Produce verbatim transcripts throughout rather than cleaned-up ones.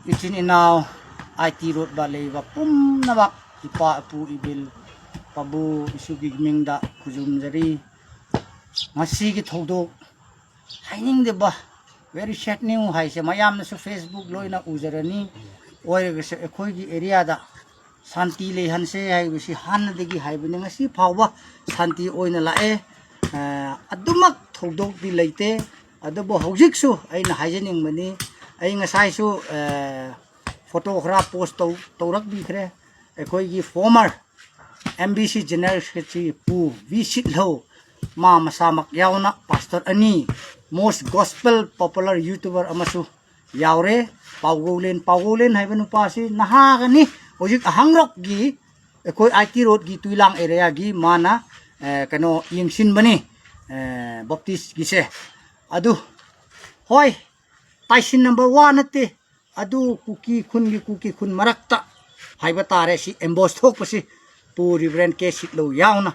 ꯏꯆꯤꯟ ꯏꯅꯥꯎ ꯑꯥꯏ ꯇꯤ ꯔꯣꯗꯇ ꯂꯩꯕ ꯄꯨꯝꯅꯃꯛ, ꯏꯄꯥ, ꯏꯄꯨ, ꯏꯕꯦꯜ, ꯄꯥꯕꯨ, ꯏꯁꯨꯒꯤ ꯃꯤꯡꯗ ꯈꯨꯔꯨꯝꯖꯔꯤ꯫ ꯉꯁꯤꯒꯤ ꯊꯧꯗꯣꯛ, ꯍꯥꯏꯅꯤꯡꯗꯕ, very sad news ꯍꯥꯏꯁꯦ ꯃꯌꯥꯝꯅꯁꯨ Facebook ꯂꯣꯏꯅ ꯎꯖꯔꯅꯤ꯫ ꯑꯣꯏꯔꯒꯁꯨ ꯑꯩꯈꯣꯏꯒꯤ ꯑꯦꯔꯤꯌꯥꯗ ꯁꯥꯟꯇꯤ ꯂꯩꯍꯟꯁꯦ ꯍꯥꯏꯕꯁꯤ ꯍꯥꯟꯅꯗꯒꯤ ꯍꯥꯏꯕꯅꯤ, ꯉꯁꯤ ꯐꯥꯎꯕ ꯁꯥꯟꯇꯤ ꯑꯣꯏꯅ ꯂꯥꯛꯑꯦ꯫ ꯑ, ꯑꯗꯨꯃꯛ ꯊꯧꯗꯣꯛꯇꯤ ꯂꯩꯇꯦ꯫ ꯑꯗꯨꯕꯨ ꯍꯧꯖꯤꯛꯁꯨ ꯑꯩꯅ ꯍꯥꯏꯖꯅꯤꯡꯕꯅꯤ, ꯑꯩ ꯉꯁꯥꯏꯁꯨ, ꯑ, ꯐꯣꯇꯣ ꯈꯔ ꯄꯣꯁ ꯇꯧ-, ꯇꯧꯔꯛꯄꯤꯈ꯭ꯔꯦ꯫ ꯑꯩꯈꯣꯏꯒꯤ former M B C General Secretary ꯄꯨ ꯚꯤ ꯁꯤꯠꯂꯧ, ꯃꯥ ꯃꯁꯥꯃꯛ ꯌꯥꯎꯅ ꯄꯥꯁꯇꯔ ꯑꯅꯤ, most gospel popular YouTuber ꯑꯃꯁꯨ ꯌꯥꯎꯔꯦ꯫ ꯄꯥꯎꯒꯧꯂꯦꯟ, ꯄꯥꯎꯒꯧꯂꯦꯟ ꯍꯥꯏꯕ ꯅꯨꯄꯥꯁꯤ ꯅꯍꯥꯒꯅꯤ, ꯍꯧꯖꯤꯛ ꯑꯍꯪꯔꯣꯛꯀꯤ ꯑꯩꯈꯣꯏ ꯑꯥꯏ ꯇꯤ ꯔꯣꯗꯀꯤ ꯇꯨꯏꯂꯥꯡ ꯑꯦꯔꯤꯌꯥꯒꯤ ꯃꯥꯅ, ꯑꯦ, ꯀꯩꯅꯣ ꯌꯦꯡꯁꯤꯟꯕꯅꯤ, ꯑꯦ, ꯕꯞꯇꯤꯁꯀꯤꯁꯦ꯫ ꯑꯗꯨ ꯍꯣꯏ, ꯇꯥꯏꯁꯤꯟꯅꯕ ꯋꯥ ꯅꯠꯇꯦ꯫ ꯑꯗꯨ ꯀꯨꯀꯤ ꯈꯨꯟꯒꯤ ꯀꯨꯀꯤ ꯈꯨꯟ ꯃꯔꯛꯇ ꯍꯥꯏꯕ ꯇꯥꯔꯦ, ꯁꯤ ꯑꯦꯝꯕꯣꯁ ꯊꯣꯛꯄꯁꯤ ꯄꯨ ꯔꯤꯚꯔꯦꯟ ꯀꯦ ꯁꯤꯠꯂꯧ ꯌꯥꯎꯅ꯫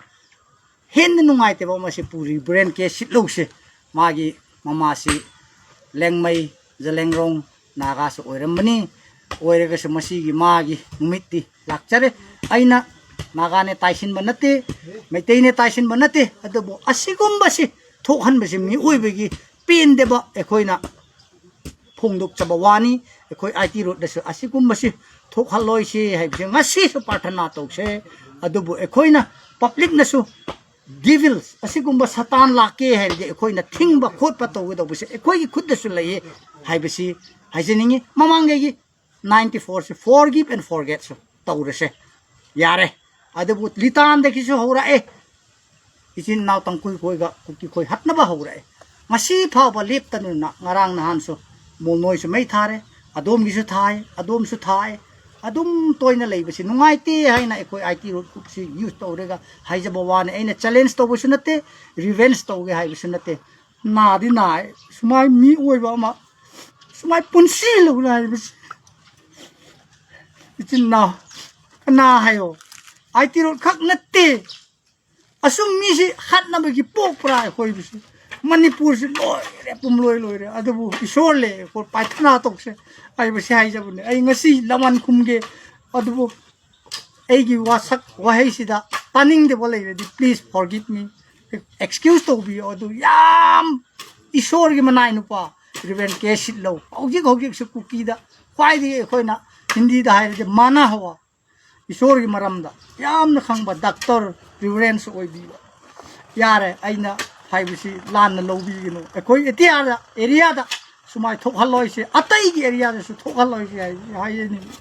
ꯍꯦꯟꯅ ꯅꯨꯡꯉꯥꯏꯇꯕ ꯑꯃꯁꯤ ꯄꯨ ꯔꯤꯚꯔꯦꯟ ꯀꯦ ꯁꯤꯠꯂꯧꯁꯦ, ꯃꯥꯒꯤ ꯃꯃꯥꯁꯤ ꯂꯦꯡꯃꯩ, ꯖꯂꯦꯡꯔꯣꯡ ꯅꯥꯒꯥꯁꯨ ꯑꯣꯏꯔꯝꯕꯅꯤ꯫ ꯑꯣꯏꯔꯒꯁꯨ ꯃꯁꯤꯒꯤ ꯃꯥꯒꯤ ꯅꯨꯃꯤꯠꯇꯤ ꯂꯥꯛꯆꯔꯦ꯫ ꯑꯩꯅ ꯅꯥꯒꯥꯅꯦ ꯇꯥꯏꯁꯤꯟꯕ ꯅꯠꯇꯦ, ꯃꯩꯇꯩꯅꯦ ꯇꯥꯏꯁꯤꯟꯕ ꯅꯠꯇꯦ, ꯑꯗꯨꯕꯨ ꯑꯁꯤꯒꯨꯝꯕꯁꯤ ꯊꯣꯛꯍꯟꯕꯁꯤ ꯃꯤꯑꯣꯏꯕꯒꯤ ꯄꯦꯟꯗꯕ ꯑꯩꯈꯣꯏꯅ ꯐꯣꯡꯗꯣꯛꯆꯕ ꯋꯥꯅꯤ꯫ ꯑꯩꯈꯣꯏ ꯑꯥꯏ ꯇꯤ ꯔꯣꯗꯇꯁꯨ ꯑꯁꯤꯒꯨꯝꯕꯁꯤ ꯊꯣꯛꯍꯜꯂꯣꯏꯁꯤ ꯍꯥꯏꯕꯁꯦ ꯉꯁꯤꯁꯨ ꯄ꯭ꯔꯥꯔꯊꯅꯥ ꯇꯧꯁꯦ꯫ ꯑꯗꯨꯕꯨ ꯑꯩꯈꯣꯏꯅ ꯄꯕ꯭ꯂꯤꯛꯅꯁꯨ ꯗꯤꯚꯤꯜꯁ ꯑꯁꯤꯒꯨꯝꯕ ꯁꯇꯥꯟ ꯂꯥꯛꯀꯦ ꯍꯥꯏꯔꯗꯤ ꯑꯩꯈꯣꯏꯅ ꯊꯤꯡꯕ ꯈꯣꯠꯄ ꯇꯧꯒꯗꯧꯕꯁꯦ ꯑꯩꯈꯣꯏꯒꯤ ꯈꯨꯠꯇꯁꯨ ꯂꯩꯌꯦ ꯍꯥꯏꯕꯁꯤ ꯍꯥꯏꯖꯅꯤꯡꯉꯤ꯫ ꯃꯃꯥꯡꯉꯩꯒꯤ ninety fourꯁꯤ forgive and forgetꯁꯨ ꯇꯧꯔꯁꯦ, ꯌꯥꯔꯦ꯫ ꯑꯗꯨꯕꯨ ꯂꯤꯇꯥꯟꯗꯒꯤꯁꯨ ꯍꯧꯔꯛꯑꯦ, ꯏꯆꯤꯟ ꯏꯅꯥꯎ ꯇꯥꯡꯈꯨꯜ ꯈꯣꯏꯒ ꯀꯨꯀꯤ ꯈꯣꯏ ꯍꯠꯅꯕ ꯍꯧꯔꯛꯑꯦ꯫ ꯉꯁꯤ ꯐꯥꯎꯕ ꯂꯦꯞꯇꯗꯅ, ꯉꯔꯥꯡ ꯅꯍꯥꯟꯁꯨ ꯃꯣꯜꯅꯣꯏꯁꯨ ꯃꯩ ꯊꯥꯔꯦ, ꯑꯗꯣꯝꯒꯤꯁꯨ ꯊꯥꯏ, ꯑꯗꯣꯝꯁꯨ ꯊꯥꯏ꯫ ꯑꯗꯨꯝ ꯇꯣꯏꯅ ꯂꯩꯕꯁꯤ ꯅꯨꯡꯉꯥꯏꯇꯦ ꯍꯥꯏꯅ ꯑꯩꯈꯣꯏ ꯑꯥꯏ ꯇꯤ ꯔꯣꯗ ꯒ꯭ꯔꯨꯞꯁꯤ ꯌꯨꯁ ꯇꯧꯔꯒ ꯍꯥꯏꯖꯕ ꯋꯥꯅꯤ꯫ ꯑꯩꯅ ꯆꯦꯂꯦꯟꯖ ꯇꯧꯕꯁꯨ ꯅꯠꯇꯦ, ꯔꯤꯚꯦꯟꯖ ꯇꯧꯒꯦ ꯍꯥꯏꯕꯁꯨ ꯅꯠꯇꯦ꯫ ꯅꯥꯗꯤ ꯅꯥꯏ꯫ ꯁꯨꯃꯥꯏ ꯃꯤ ꯑꯣꯏꯕ ꯑꯃ ꯁꯨꯃꯥꯏ ꯄꯨꯟꯁꯤ ꯂꯧꯅ ꯍꯥꯏꯕꯁꯤ, ꯏꯆꯤꯟ ꯏꯅꯥꯎ, ꯀꯅꯥ ꯍꯥꯏꯌꯣ? ꯑꯥꯏ ꯇꯤ ꯔꯣꯗ ꯈꯛ ꯅꯠꯇꯦ꯫ ꯑꯁꯨꯝ ꯃꯤꯁꯤ ꯍꯥꯠꯅꯕꯒꯤ ꯄꯣꯛꯄ꯭ꯔꯥ ꯑꯩꯈꯣꯏꯕꯨꯁꯨ? ꯃꯅꯤꯄꯨꯔꯁꯤ ꯂꯣꯏꯔꯦ, ꯄꯨꯝꯂꯣꯏ ꯂꯣꯏꯔꯦ꯫ ꯑꯗꯨꯕꯨ ꯏꯁꯣꯔ ꯂꯩ, ꯑꯩꯈꯣꯏ ꯄ꯭ꯔꯥꯊꯅꯥ ꯇꯧꯁꯦ ꯍꯥꯏꯕꯁꯤ ꯍꯥꯏꯖꯕꯅꯦ꯫ ꯑꯩ ꯉꯁꯤ ꯂꯃꯟ ꯈꯨꯝꯒꯦ, ꯑꯗꯨꯕꯨ ꯑꯩꯒꯤ ꯋꯥꯁꯛ ꯋꯥꯍꯩꯁꯤꯗ ꯇꯥꯅꯤꯡꯗꯕ ꯂꯩꯔꯗꯤ please forgive me, excuse ꯇꯧꯕꯤꯌꯣ꯫ ꯑꯗꯨ ꯌꯥꯝ ꯏꯁꯣꯔꯒꯤ ꯃꯅꯥꯏ ꯅꯨꯄꯥ Reverend K. ꯁꯤꯠꯂꯧ, ꯍꯧꯖꯤꯛ ꯍꯧꯖꯤꯛꯁꯨ ꯀꯨꯀꯤꯗ ꯈ꯭ꯋꯥꯏꯗꯒꯤ ꯑꯩꯈꯣꯏꯅ ꯍꯤꯟꯗꯤꯗ ꯍꯥꯏꯔꯗꯤ ꯃꯥꯅꯥ ꯍꯋꯥ, ꯏꯁꯣꯔꯒꯤ ꯃꯔꯝꯗ ꯌꯥꯝꯅ ꯈꯪꯕ ꯗꯥꯛꯇꯔ ꯔꯤꯚꯔꯦꯟꯁ ꯑꯣꯏꯕꯤꯕ꯫ ꯌꯥꯔꯦ, ꯑꯩꯅ ꯍꯥꯏꯕꯁꯤ ꯂꯥꯟꯅ ꯂꯧꯕꯤꯒꯅꯨ꯫ ꯑꯩꯈꯣꯏ ꯑꯦꯔꯤꯌꯥꯗ, ꯑꯦꯔꯤꯌꯥꯗ ꯁꯨꯃꯥꯏꯅ ꯊꯣꯛꯍꯜꯂꯣꯏꯁꯦ, ꯑꯇꯩꯒꯤ ꯑꯦꯔꯤꯌꯥꯗꯁꯨ ꯊꯣꯛꯍꯜꯂꯣꯏꯁꯦ ꯍꯥꯏ-, ꯍꯥꯏꯖꯅꯤꯡꯉꯤ꯫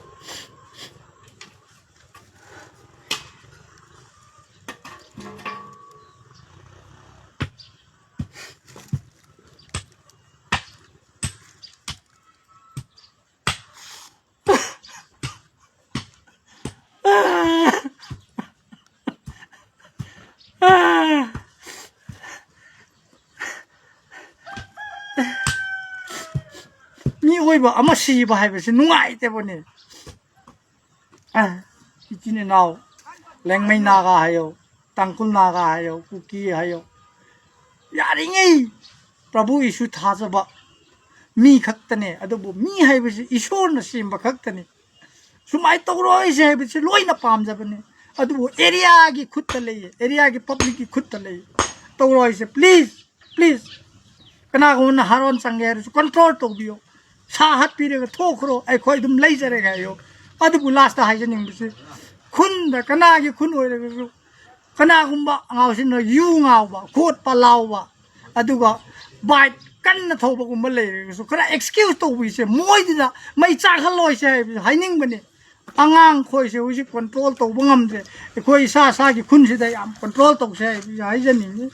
ꯃꯤꯑꯣꯏꯕ ꯑꯃ ꯁꯤꯕ ꯍꯥꯏꯕꯁꯤ ꯅꯨꯡꯉꯥꯏꯇꯕꯅꯦ꯫ ꯑ, ꯏꯆꯤꯟ ꯏꯅꯥꯎ, ꯂꯦꯡꯃꯩ ꯅꯥꯒꯥ ꯍꯥꯏꯌꯣ, ꯇꯥꯡꯈꯨꯜ ꯅꯥꯒꯥ ꯍꯥꯏꯌꯣ, ꯀꯨꯀꯤ ꯍꯥꯏꯌꯣ, ꯌꯥꯔꯤꯉꯩ ꯄ꯭ꯔꯚꯨ ꯌꯤꯁꯨ ꯊꯥꯖꯕ ꯃꯤ ꯈꯛꯇꯅꯦ꯫ ꯑꯗꯨꯕꯨ ꯃꯤ ꯍꯥꯏꯕꯁꯤ ꯏꯁꯣꯔꯅ ꯁꯦꯝꯕ ꯈꯛꯇꯅꯤ꯫ ꯁꯨꯃꯥꯏꯅ ꯇꯧꯔꯣꯏꯁꯦ ꯍꯥꯏꯕꯁꯤ ꯂꯣꯏꯅ ꯄꯥꯝꯖꯕꯅꯦ꯫ ꯑꯗꯨꯕꯨ ꯑꯦꯔꯤꯌꯥꯒꯤ ꯈꯨꯠꯇ ꯂꯩꯌꯦ, ꯑꯦꯔꯤꯌꯥꯒꯤ ꯄꯕ꯭ꯂꯤꯛꯀꯤ ꯈꯨꯠꯇ ꯂꯩꯌꯦ꯫ ꯇꯧꯔꯣꯏꯁꯦ, please, please꯫ ꯀꯅꯥꯒꯨꯝꯕꯅ ꯍꯥꯔꯣꯟ ꯆꯪꯒꯦ ꯍꯥꯏꯔꯁꯨ ꯀꯟꯇ꯭ꯔꯣꯜ ꯇꯧꯕꯤꯌꯣ꯫ ꯁꯥ ꯍꯥꯠꯄꯤꯔꯒ ꯊꯣꯛꯈ꯭ꯔꯣ, ꯑꯩꯈꯣꯏ ꯑꯗꯨꯝ ꯂꯩꯖꯔꯒꯦ ꯍꯥꯏꯌꯣ꯫ ꯑꯗꯨꯕꯨ ꯂꯥꯁꯇ ꯍꯥꯏꯖꯅꯤꯡꯕꯁꯤ, ꯈꯨꯟꯗ ꯀꯅꯥꯒꯤ ꯈꯨꯟ ꯑꯣꯏꯔꯒꯁꯨ, ꯀꯅꯥꯒꯨꯝꯕ ꯑꯉꯥꯎꯁꯤꯡꯅ ꯌꯨ ꯉꯥꯎꯕ, ꯈꯣꯠꯄ, ꯂꯥꯎꯕ, ꯑꯗꯨꯒ ꯕꯥꯏꯛ ꯀꯟꯅ ꯊꯧꯕꯒꯨꯝꯕ ꯂꯩꯔꯒꯁꯨ ꯈꯔ ꯑꯦꯛꯁꯀ꯭ꯌꯨꯁ ꯇꯧꯕꯤꯁꯦ꯫ ꯃꯣꯏꯗꯨꯗ ꯃꯩ ꯆꯥꯛꯍꯜꯂꯣꯏꯁꯦ ꯍꯥꯏꯕꯁꯨ ꯍꯥꯏꯅꯤꯡꯕꯅꯤ꯫ ꯑꯉꯥꯡ ꯈꯣꯏꯁꯦ ꯍꯧꯖꯤꯛ ꯀꯟꯇ꯭ꯔꯣꯜ ꯇꯧꯕ ꯉꯝꯗ꯭ꯔꯦ꯫ ꯑꯩꯈꯣꯏ ꯏꯁꯥ ꯏꯁꯥꯒꯤ ꯈꯨꯟꯁꯤꯗ ꯌꯥꯝ ꯀꯟꯇ꯭ꯔꯣꯜ ꯇꯧꯁꯦ ꯍꯥꯏꯕꯁꯨ ꯍꯥꯏꯖꯅꯤꯡꯉꯤ꯫